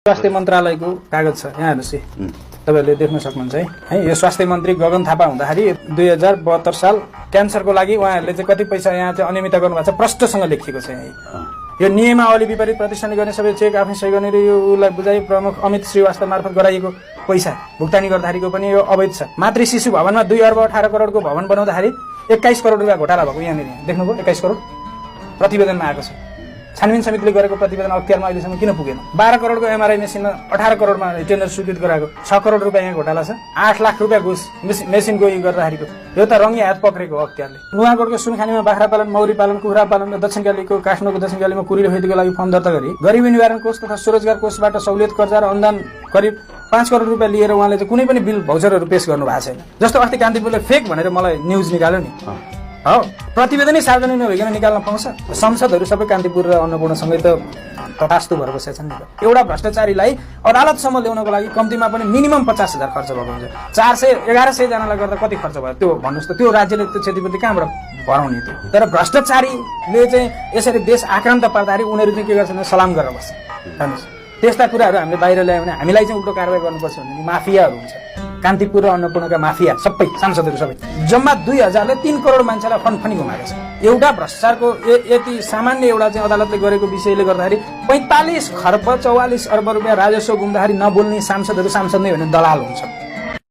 स्वास्थ्य मन्त्रालयको कागज छ यहाँ हेर्नुहोस् तपाईहरुले देख्न सक्नुहुन्छ है यो स्वास्थ्य मन्त्री गगन थापा हुँदाखेरि 2072 साल क्यान्सरको लागि उहाँहरूले चाहिँ कति पैसा यहाँ चाहिँ अनियमितता गर्नुभएको छ प्रष्टसँग लेखिएको छ यहाँ यो नियमावली विपरीत प्रतिष्ठानले गर्ने सबै चेक आफै सही गर्ने र यो उलाई बुझाइ प्रमुख अमित श्रीवास्तव मार्फत गराइएको पैसा भुक्तानी गर्दाखेरिको पनि यो अवैध छ। मातृ शिशु भवनमा 2 अर्ब 18 करोडको भवन बनाउँदाखेरि 21 करोड रुपैयाँ घोटाला भएको यहाँनिर देख्नुभयो 21 करोड प्रतिवेदनमा आएको छ। छानबिन समितिले गरेको प्रतिवेदन अख्तियारमा अहिलेसम्म किन पुगेन? 12 करोडको एमआरआई मेसिनमा 18 करोडमा टेन्डर स्वीकृत गराएको 6 करोड रुपैयाँ यहाँ घोटाला छ। 8 लाख रुपैयाँ घुस मेसिनको यो गर्दाखेरिको यो त रङ्गी हात पक्रेको हो अख्तियारले। नुवाकोटको सुनखानीमा बाख्रा पालन, मौरी पालन, कुखुरा पालन र दक्षिणकालीको काठमाडौँको दक्षिणकालीमा कुरिलो खेतीको लागि फर्म दर्ता गरी गरिबी निवारण कोष तथा स्वरोजगार कोषबाट सहुलियत कर्जा र अनुदान करिब 5 करोड रुपैयाँ लिएर उहाँले चाहिँ कुनै पनि बिल भौचरहरू पेश गर्नु भएको छैन। जस्तो अस्ति कान्तिपुरले फेक भनेर मलाई न्युज निकाल्यो नि हो, प्रतिवेदनै सार्वजनिक नभइकन निकाल्न पाउँछ? संसदहरू सबै कान्तिपुर र अन्नपूर्णसँगै त तथास्तु भएर बसेका छन् नि त। एउटा भ्रष्टाचारीलाई अदालतसम्म ल्याउनको लागि कम्तीमा पनि मिनिमम 50,000 खर्च भएको हुन्छ। 400-1100 जनालाई गर्दा कति खर्च भयो त्यो भन्नुहोस् त? त्यो राज्यले त्यो क्षतिपूर्ति कहाँबाट भराउने त्यो? तर भ्रष्टाचारीले चाहिँ यसरी देश आक्रान्त पार्दाखेरि उनीहरू चाहिँ के गर्छन्? सलाम गरेर बस्छ। हेर्नुहोस् त्यस्ता कुराहरू हामीले बाहिर ल्यायो भने हामीलाई चाहिँ उल्टो कारबाही गर्नुपर्छ भने माफियाहरू हुन्छ। कान्तिपुर र अन्नपूर्णका माफिया सबै सांसदहरू सबै जम्मा 2000ले 3 करोड मान्छेलाई फन्फनी घुमाएको छ। एउटा भ्रष्टाचारको यति सामान्य एउटा चाहिँ अदालतले गरेको विषयले गर्दाखेरि 45 खर्ब 44 अर्ब रुपैयाँ राजस्व गुम्दाखेरि नबोल्ने सांसदहरू सांसद नै होइन दलाल हुन्छ।